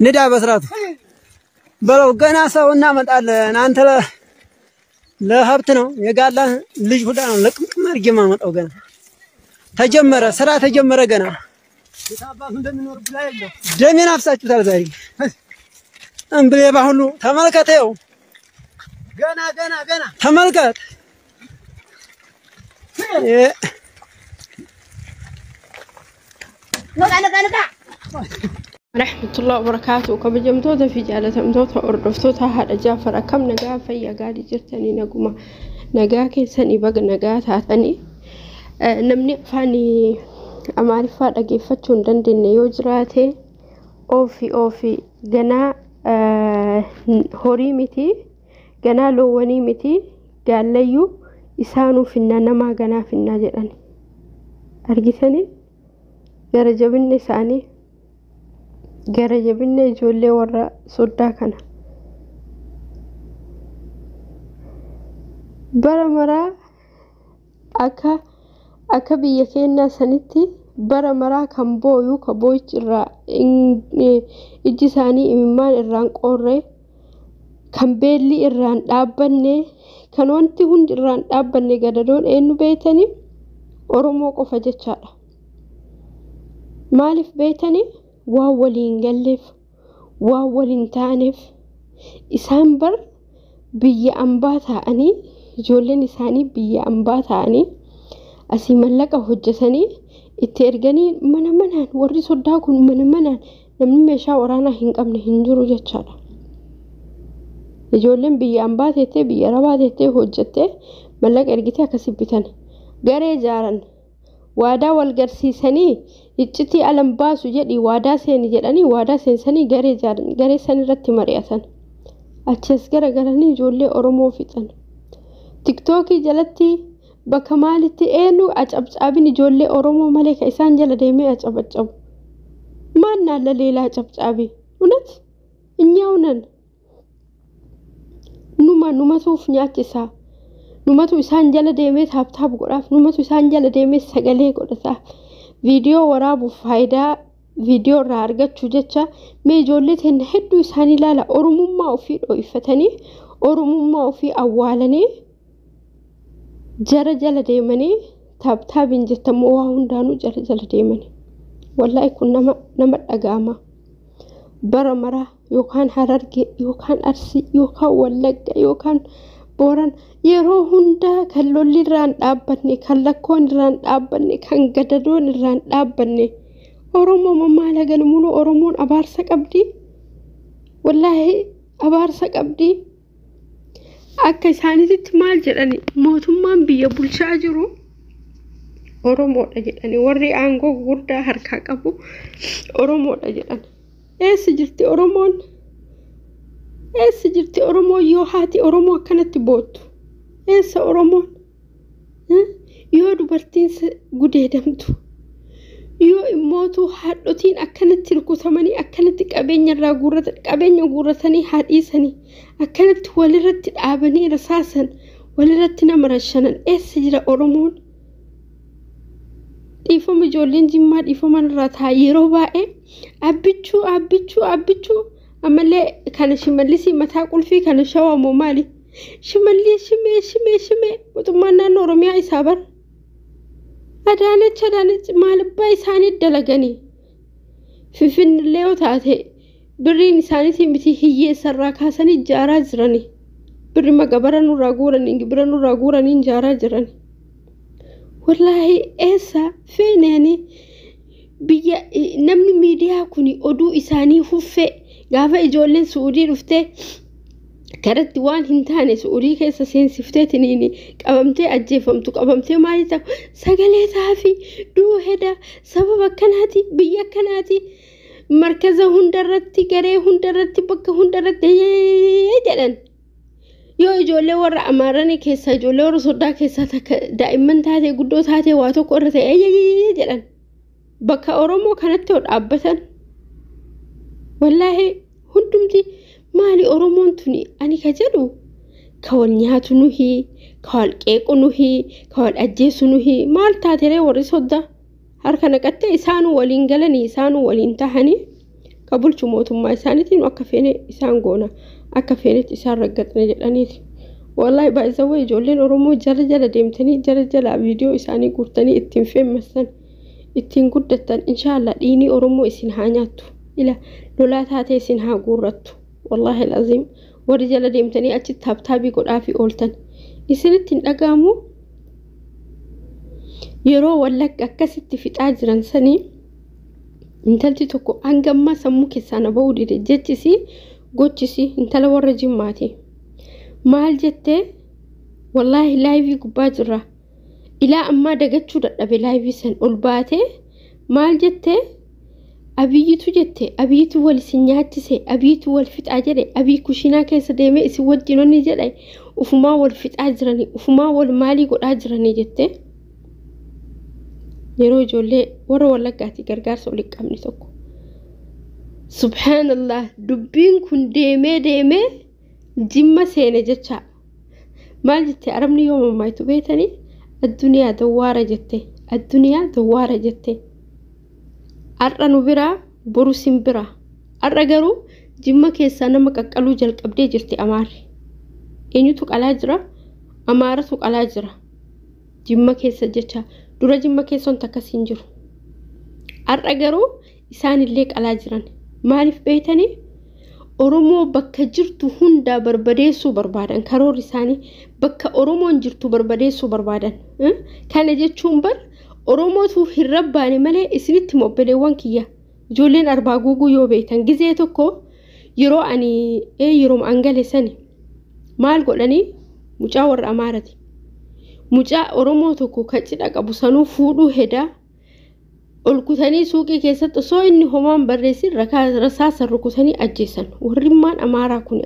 ንዳ በስርዓቱ በለው። ገና ሰው እናመጣለን። አንተ ለሀብት ነው የጋላ ልጅ ሁላ ነው ለቅምቅም አድርጌ የማመጣው። ገና ተጀመረ ስራ ተጀመረ። ገና ደሜን አፍሳችሁታል ዛሬ እምብሌባ ሁሉ ተመልከተው። ገና ገና ገና ተመልከት። Rahmatullahi wabarakaatu. Kabajamtoota fi jaalatamtoota hordoftoota haadha Jaafar, akkam nagaa fayyaa gaarii jirtanii? Naguma nagaa keessanii? Baga nagaa taatanii. Namni afaan Amaariffaa dhageeffachuu hin dandeenye yoo jiraate, oofi oofi ganaa horii miti, ganaa loowwanii miti, gaallayyuu isaanuu finnaa, namaa ganaa finnaa jedhan. Argitanii gara jabinni isaanii, gara jabinna ijoollee warra soddaa kana. Bara maraa akka biyya keenyaa sanitti bara maraa kan booyu, ka boo'ichi irraa ijji isaanii imimmaan irraan qoorre, kan beelli irraan dhaabbanne, kan wanti hundi irraan dhaabbanne, gadadoon eenyu beeytanii? Oromoo qofa jechaadha. Maaliif beeytanii? Waan waliin galleef, waan waliin taaneef. Isaan bar biyya ambaa taa'anii, ijoolleen isaanii biyya ambaa taa'anii asii mallaqa hojjetanii itti erganii, mana manaan warri soddaa kun mana manaan namni meeshaa waraanaa hin qabne hin jiru jechaadha. Ijoolleen biyya ambaa teettee, biyya arabaa teettee hojjettee mallaqa ergitee akkasii bitan. Garee jaaran, waadaa wal garsiisanii, iccitii alan baasu jedhii waadaa seeni jedhanii, waadaa seensanii garee jaaran, garee san irratti mari'atan. Achi as garagalanii ijoollee Oromoo fixan. Tiktookii jalatti bakka maalitti eenyu acabcaabin ijoollee Oromoo malee ka isaan jala deemee acabacabu. ማን አለ ሌላ አጨብጫቢ? እውነት እኛው ነን። Numa numatuuf nyaachisaa. Numatu isaan jala deemee tap tap godhaaf. Numatu isaan jala deemee sagalee godhataaf. Viidiyoo waraabuuf, faayidaa viidiyoo irraa argachuu jecha. Mee ijoollee teenya hedduu isaanii ilaala. Oromummaa ofii dho'ifatanii, Oromummaa ofii awwaalanii, jara jala deemanii tap tapiin jettamoo waa hundaanuu jara jala deemanii. Wallaahi kun nama dhaga'ama. Bara maraa yookaan Harargee yookaan Arsii yookaan Wallagga yookaan Booran, yeroo hundaa kan lolli irraan dhaabbanne, kan lakkoon irraan dhaabbanne, kan gadadoon irraan dhaabbanne Oromoo. Maal hagan mulu Oromoon abaarsa qabdi. Wallaahi abaarsa qabdi. Akka isaaniitti maal jedhani? Mootummaan biyya bulchaa jiru Oromoodha jedhani. Warri aangoo gurguddaa harkaa qabu Oromoodha jedhan. Eessa jirti Oromoon? Eessa jirti Oromoon yoo haati Oromoo akkanatti boottu? Eessa Oromoon? Yoo dubartiin gudeedamtu, yoo immootu haadhotiin akkanatti rukutamanii, akkanatti qabeenya irraa guurratan, qabeenya guurratanii haadhiisanii, akkanatti walirratti dhaabanii rasaasan walirratti nama rashanan, eessa jira Oromoon? Dhiifama, ijoolleen Jimmaa dhiifama irraa ta'a. Yeroo baay'ee abbichuu, abbichuu, abbichuu, ammallee kana Shimallisii mataa qulfii kana shawamoo maali? Shimallis shimee shimee shimee, mootummaan naannoo Oromiyaa isaa bara. Adaanech, Adaanech maalibbaa isaanii dalaganii? Finfinnillee yoo taate birriin isaaniitii miti, hiyyeessarraa kaasanii ijaaraa jiranii. Birri magabara nurraa guuranii, gibira nurraa guuranii ijaaraa jiranii. Wallaahi eessa feeneeni biyya namni miidiyaa kun oduu isaanii huffee gaafa ijoolleen Suudii dhuftee karatti waan hin taane Suudii keessa seensiftee tiniini qabamtee ajjeefamtu, qabamtee maali ta'u, sagalee taafi duuheda sababa akkanaati, biyya akkanaati, markaza hundarratti, garee hundarratti, bakka hundarratti jedhan. Yoo ijoollee warra Amaaranii keessaa, ijoollee warra soddaa keessaa takka daa'imman taatee, guddoo taatee, waa tokko irra ta'e jedhan. Bakka Oromoo kanatti yoo dhaabbatan, wallaahi hundumti maali Oromoon tuni? Ani ka jedhu, ka wal nyaatu nuhi, ka wal qeequ nuhi, ka wal ajjeesu nuhi. Maal taateree warri soddaa harka naqattee isaanuu waliin galanii, isaanuu waliin tahanii Ka bulchu mootummaa isaaniitiin akka feene isaan goona, akka feenetti isaan raggaxne jedhaniiti. Wallaahi baay'isawwan ijoolleen Oromoo jala jala deemtanii jala jala viidiyoo isaanii guurtanii ittiin feemmassan, ittiin guddattan, inshaallah dhiinii Oromoo isin haa nyaattu. Ila lolaa taatee isin haa guurrattu. Wallaahi al'aziim, warri jala deemtanii achi taaptaabii godhaafii ooltan, isinitti hin dhaga'amu? Yeroo Wallagga akkasitti fixaa jiran sanii intalti tokko hangammaa sammuu keessaa na ba'uu dide, jechisii gochisii intala warra Jimmaati. Maal jettee? Wallaahi live gubbaa jirra. Ilaa ammaa dagachuu dadhabe live san. Ol baatee maal jettee? Abiyyitu jette, Abiyyitu wal isin nyaachise, Abiyyitu wal fixaa jedhe, Abiy kushiinaa keessa deemee isin wajjin onni jedhe, ufumaa wal fixaa jiranii, ufumaa wal maalii godhaa jiranii jette. Yeroo ijoollee warra Wallaggaati gargaarsa walitti qabne tokko. Subhaanallah, dubbiin kun deemee deemee Jimma seene jecha. Maal jette? Arabni yoo mammaayitu beetanii, addunyaa dawwaara jette, addunyaa dawwaara jette. Har'a nu biraa, boru sin biraa. Har'a garuu Jimma keessaa nama qaqqaluu jalqabdee jirti Amaarri. Eenyutu qalaa jira? Amaaratu qalaa jira. Jimma keessa jecha. Dura Jimma keessa wanti akkasii hin jiru. Har'a garuu isaanillee qalaa jiran. Maaliif beetanii? Oromoo bakka jirtu hundaa barbadeessuu barbaadan. Karoorri isaanii bakka Oromoon jirtu barbadeessuu barbaadan. Kana jechuun bar Oromootu hin rabbaane malee isinitti obboleewwan kiyya. Ijoolleen Arbaa Guuguu yoo beektan, gizee tokko yeroo ani yeroo an gale sani maal godhanii, mucaa warra Amaarati. Mucaa Oromoo tokko ka cidha qabu sanuu fuudhuu hedaa ol kutanii suuqii keessatti osoo inni homaan barreessin rasaasan rukutanii ajjeesan. Warrimmaan Amaaraa kun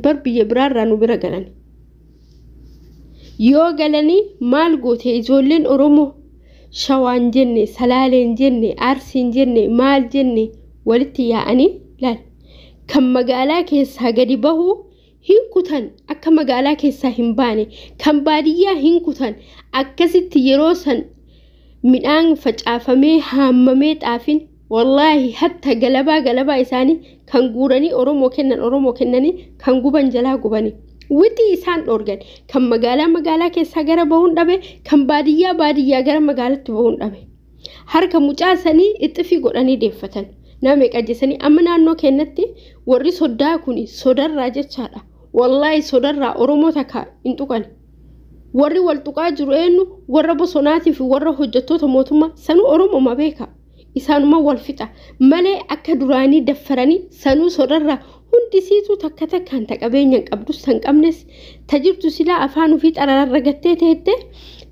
bar biyya biraarraa nu bira galan. Yoo galanii maal goote ijoolleen Oromoo? Shawaan jenne, Salaaleen jenne, Arsiin jenne, maal jenne, walitti yaa'anii laal. Kan magaalaa keessaa gadi bahu hin kutan, akka magaalaa keessaa hin baane, kan baadiyyaa hin kutan. Akkasitti yeroo san midhaan facaafamee haammamee xaafin, wallaahi hatta galabaa galabaa isaanii kan guuranii Oromoo kennan, Oromoo kennanii kan guban jalaa gubanii. Wixii isaan dhoorgan, kan magaalaa magaalaa keessaa gara bahuun dhabe, kan baadiyyaa baadiyyaa gara magaalaatti bahuun dhabe. Harka mucaa sanii ixxifii godhanii deeffatan. Nama meeqa ajjeesanii? Amma naannoo keenyatti warri soddaa kun sodarraa jechaadha. Wallaahi sodarraa Oromoo takka hin tuqan. Warri wal tuqaa jiru eenyu? Warra bosonaatii fi warra hojjettoota mootummaa sanuu Oromoo beeka. Isaanuma wal fixa malee akka duraanii daffaranii sanuu sodarraa hundisiituu takka takkaan ta qabeenya hin qabdus tan qabnes ta jirtu silaa afaan ofii xarararra gattee teette,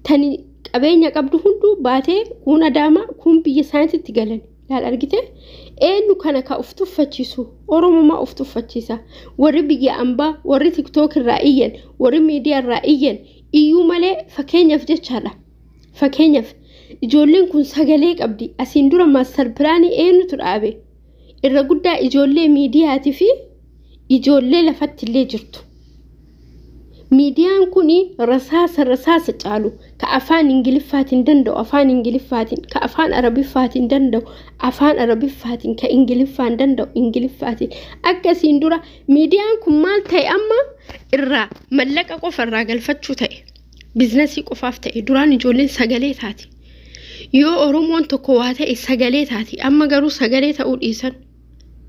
tani qabeenya qabdu hunduu baatee kuun Adaamaa, kuun biyya isaaniitti galan. Laal, argite? Eenyu kana ka uf tuffachiisu? Oromomaa uf tuffachiisa. Warri biyya ambaa, warri TikTok irraa iyyan, warri miidiyaa irraa iyyan iyyuu malee, fakkeenyaaf jechaadha. Fakkeenyaaf ijoolleen kun sagalee qabdi. Asiin dura master plan eenyutu dhaabe? Irra guddaa ijoollee miidiyaatii fi ijoollee lafatti illee jirtu. Miidiyaan kun rasaasa rasaasa caalu, ka afaan Ingiliffaatiin danda'u afaan Ingiliffaatiin, ka afaan Arabiffaatiin danda'u afaan Arabiffaatiin, ka Ingiliffaan danda'u Ingiliffaatiin. Akkasiin dura miidiyaan kun maal ta'e? Amma irraa mallaqa qofa irraa galfachuu ta'e. Business qofaaf ta'e. Duraan ijoolleen sagalee taati. Yoo Oromoon tokko waa ta'e sagalee taati. Amma garuu sagalee ta'uu dhiisan.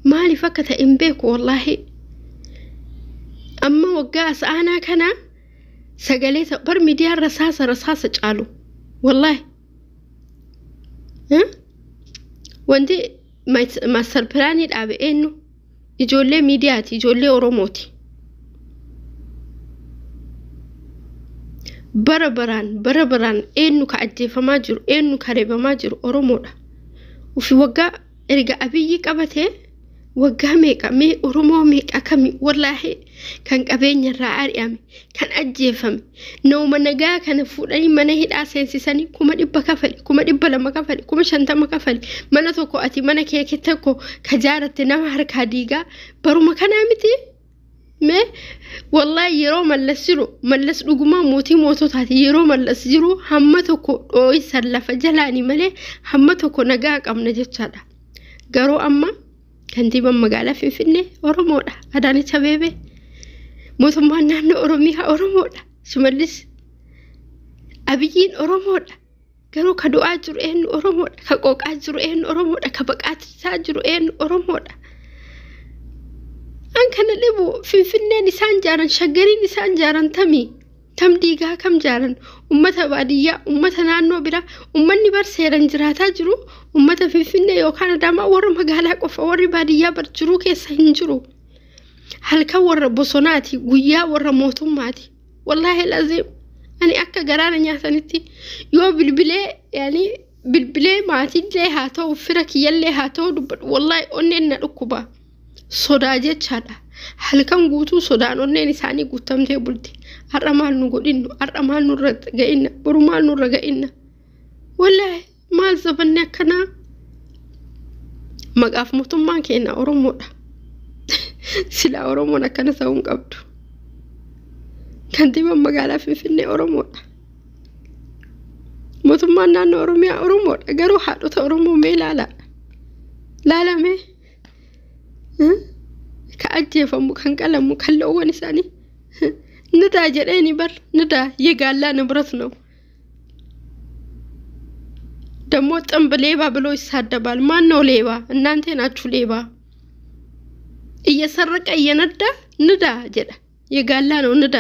Maaliif akka ta'e hin beeku wallaahi. Amma waggaa as aanaa kana sagalee ta'u bar miidiyaan rasaasa rasaasa caalu wallaahi. Wanti master plan dhaabe eenyu? Ijoollee miidiyaati, ijoollee Oromooti. Bara baraan, bara baraan eenyu ka ajjeefamaa jiru? Eenyu ka reebamaa jiru? Oromoodha. Ufi waggaa erga Abiyyi qabatee waggaa meeqa mee Oromoo meeqa kami wallaahi kan qabeenya irraa ari'ame, kan ajjeefame, nama nagaa kana fuudhanii mana hidhaa seensisanii, 100,000 kafali, 200,000 kafali, 50,000 kafali, mana tokko ati mana kee tokko ka jaaratte nama harkaa diigaa baruma kanaa miti. Mee wallaahi yeroo Mallas jiru, Mallas dhugumaa mootii moototaati, yeroo Mallas jiru hamma tokko dhoo'isan lafa jalaanii malee hamma tokko nagaa qabna jechaadha. Garuu amma Kantiibaan magaalaa Finfinnee Oromoodha. Adaanech Abeebee. Mootummaan naannoo Oromiyaa Oromoodha. Shimallis Abiyyiin Oromoodha. Garuu ka du'aa jiru eenyu Oromoodha. Ka qooqaa jiru eenyu Oromoodha. Ka baqaataa jiru eenyu Oromoodha. An kana dhibu Finfinneen isaan jaaran, Shaggariin isaan jaaran tamii? Tam diigaa kam jaaran? Ummata baadiyyaa, ummata naannoo biraa, ummanni bar seeran jiraataa jiru ummata Finfinnee yookaan Adaamaa warra magaalaa qofa, warri baadiyyaa bar jiruu keessa hin jiru. Halkan warra bosonaati, guyyaa warra mootummaati. Wallaahi laziim ani akka garaana nyaatanitti yoo bilbilee, yaani bilbilee maatiillee haa ta'u, fira kiyyallee haa ta'u dubbadhu, wallaahi onneen na dhukkuba. Sodaa jechaadha. Halkan guutuu sodaan onneen isaanii guutamtee bulti. Har'a maal nu godhinnu? Har'a maal nurra ga'inna? Boru maal nurra ga'inna? Wallaahi maal zabanni akkanaa? Maqaaf mootummaan keenya Oromoodha. Silaa Oromoon akkana ta'uu hin qabdu. Kantiibaan magaalaa Finfinnee Oromoodha. Mootummaan naannoo Oromiyaa Oromoodha. Garuu haadhota Oromoo mee ilaalaa? Laalamee? Ka ajjeefamu, kan qalamu, kan loowwan isaanii ንዳ jedheeni bar ንዳ የጋላ ንብረት ነው። ደግሞ ጥንብ ሌባ ብሎ ይሳደባል። ማን ነው ሌባ? እናንተ ናችሁ ሌባ። እየሰረቀ እየነዳ ንዳ jedha። የጋላ ነው ንዳ።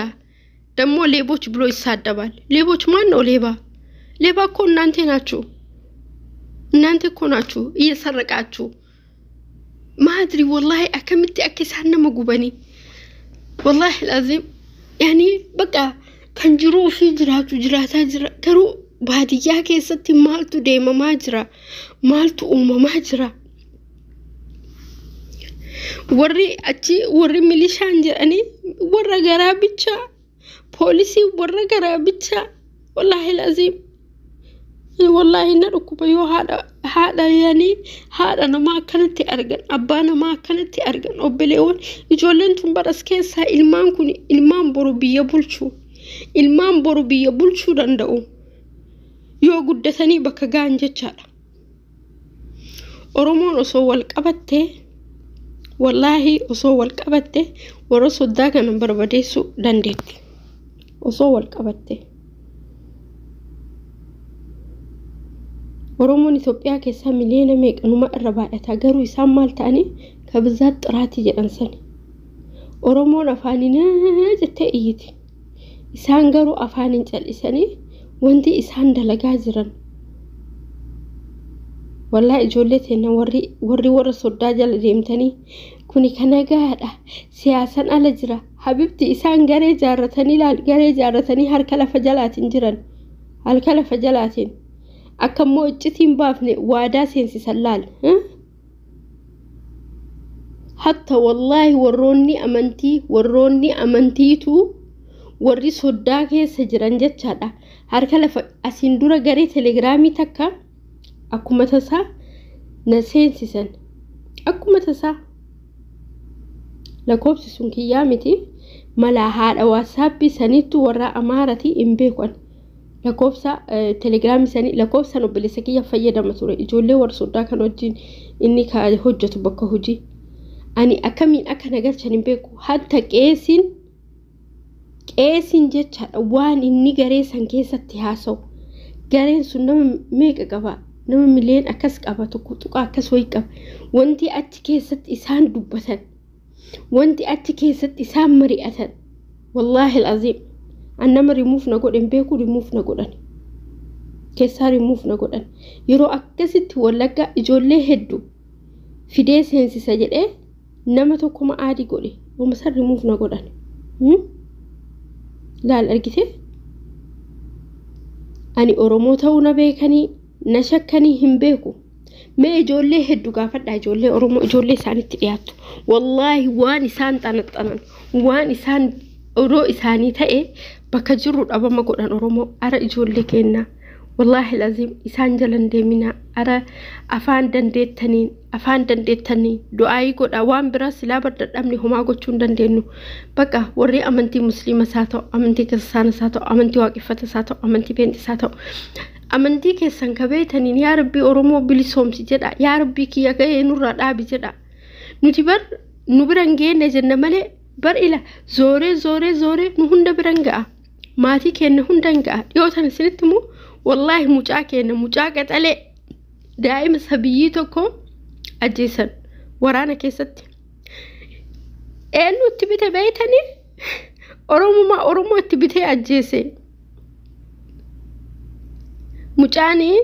ደግሞ ሌቦች ብሎ ይሳደባል። ሌቦች ማን ነው ሌባ? ሌባ እኮ እናንተ ናችሁ። እናንተ እኮ ናችሁ እየሰረቃችሁ። ማድሪ ወላሂ akkamitti akka isaan nama gubanii, wallaahi laziim, yaani bakka kan jiruu ofii jiraatu jiraataa jira, garuu baadiyyaa keessatti maaltu deemamaa jira? Maaltu uumamaa jira? Warri achi, warri milishaan jedhanii warra garaa bichaa, poolisii warra garaa bichaa. Wallaahi laziim, wallaahi na dhukkuba yoo haadha yaani haadha namaa akkanatti argan, abbaa namaa akkanatti argan, obboleewwan ijoolleen tun baras keessaa ilmaan kun ilmaan boru biyya bulchuu, ilmaan boru biyya bulchuu danda'u yoo guddatanii bakka ga'an jechaadha. Oromoon osoo wal qabattee, wallaahi osoo wal qabatte, warra soddaa kana barbadeessuu dandeetti. Osoo wal qabatte. Oromoon Itoophiyaa keessaa miliyoona meeqanuma irra baay'ata, garuu isaan maal ta'anii ከብዛት ጥራት jedhan sani. Oromoon afaaniin jettee iyyiti. Isaan garuu afaaniin cal'isanii wanti isaan dalagaa jiran. Wallaahi ijoollee teenya warri warra soddaa jala deemtanii kuni kana gahaadha, siyaasan ala jira. Habibti, isaan garee jaarratanii, laal, garee jaarratanii harka lafa jalaatiin jiran, harka lafa jalaatiin akka immoo iccitiin baafne waadaa seensisan laal. Hatta wallaahi warroonni amantii, warroonni amantiitu warri soddaa keessa jiran jechaadha. Harka lafa asiin dura garee telegiraamii takka akkuma tasaa na seensisan. Akkuma tasaa lakkoofsi sun kiyyaa miti, malaa haadha WhatsAppii saniittu warra Amaaratii hin beekan. Lakkoofsa telegiraamii sanii lakkoofsaan obboleessa kiyya fayyadama ture, ijoollee warra soddaa kan wajjin inni ka hojjetu bakka hojii. Ani akkamiin akka na galchan hin beeku. Hatta qeesiin jechaadha waan inni garee san keessatti haasa'u. Gareen sun nama meeqa qaba? Nama miliyoon akkas qaba, tokko tuqaa akkas wayii qaba. Wanti achi keessatti isaan dubbatan, wanti achi keessatti isaan mari'atan, wallaahi al'aziim an nama rimuuf na godhan beeku, rimuuf na godhan keessaa, rimuuf na godhan. Yeroo akkasitti Wallagga ijoollee hedduu fidee seensisa jedhee nama tokkoma aadii godhe, wama san rimuuf na godhan. Laal, argite, ani Oromoo ta'uu na beekanii na shakkanii hin beeku. Mee ijoollee hedduu gaafadhaa, ijoollee Oromoo, ijoollee isaanitti dhiyaattu. Wallaahi waan isaan xanaxanan, waan isaan odoo isaanii ta'e bakka jirru dhabama godhan Oromoo. Ara ijoollee kennaa, wallaahi laziim isaan jalan deeminaa. Ara afaan dandeettaniin, afaan dandeettanii du'aayii godha. Waan biraa silaa bardadhabne homaa gochuu hin dandeenyu. Bakka warri amantii Musliimas haa ta'u, amantii Kiristaanas haa ta'u, amantii Waaqeffatas haa ta'u, amantii Peenxis haa ta'u, amantii keessan kabeetaniin yaa Rabbii Oromoo bilisoomsi jedha, yaa Rabbii kiyya gahee nurraa dhaabi jedha. Nuti bar nu bira hin geenne jenna malee bar ila zooree zooree zooree nu hunda bira hin ga'a. Maatii keenya hunda hin ga'a. Dhiyoo tana isinitti immoo wallaahi mucaa keenya, mucaa qaxalee, daa'ima sabiyyii tokko ajjeesan waraana keessatti. Eenyu itti bite beeytanii? Oromumaa Oromoo itti bitee ajjeese. Mucaanii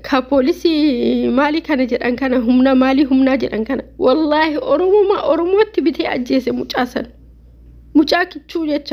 ka poolisii maalii kana jedhan kana, humna maalii humnaa jedhan kana, wallaahi Oromumaa Oromootti bitee ajjeese mucaa sana. Mucaa kichuu jecha.